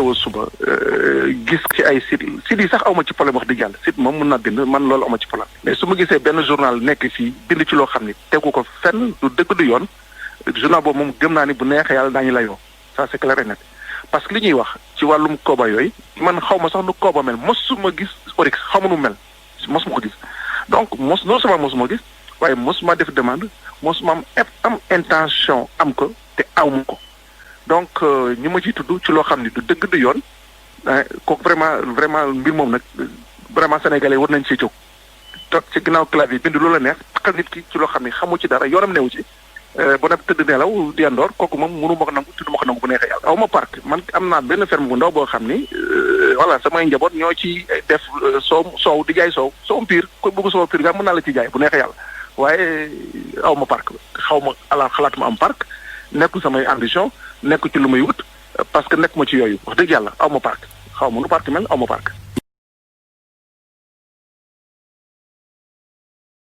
yeewoo suba gis ci ay site yi sax awma ci problème wax dëgg yàlla site moom mun naa bind man loolu awma ci problème mais su ma gisee benn journal nekk fii bind ci loo xam ni tegu ko fenn du dëgg du yoon journal boobu moom gëm naa ni bu neexee yàlla daañu la yoo ça c'est clair et net parce que li ñuy wax ci wàllum kooba yooyu man xaw ma sax nu kooba mel mosuma gis Oryx xamu nu mel mosuma ko gis donc non seulement mosuma gis waaye mosuma def demande mosuma am intention am ko te awma ko donc ñi ma ciy tudd ci loo xam ni du dëgg du yoon kooku vraiment mbir moom nag vraiment sénégalais war nañ ci jóg toog ci ginnaaw clavier bind lu la neex taxal nit ki ci loo xam ni xamu ci dara yoonam newu ci ba nag tëdd nelaw di yandoor kooku moom mënu ma ko nangu tudd ma ko nangu bu neexee yàlla aw ma parc man am naa benn ferme bu ndaw boo xam ni voilà samay njaboot ñoo ci def soow di jaay soowum piir ko bëgg soow piir nga mën naa la ci jaay bu neexee yàlla waaye aw ma parc xaw ma xalaatuma am parc nekkul samay ambition nekk ci lu may wut parce que nekk ma ci yooyu wax dëgg yàlla aw ma parc xaw ma nu parc mel aw ma parc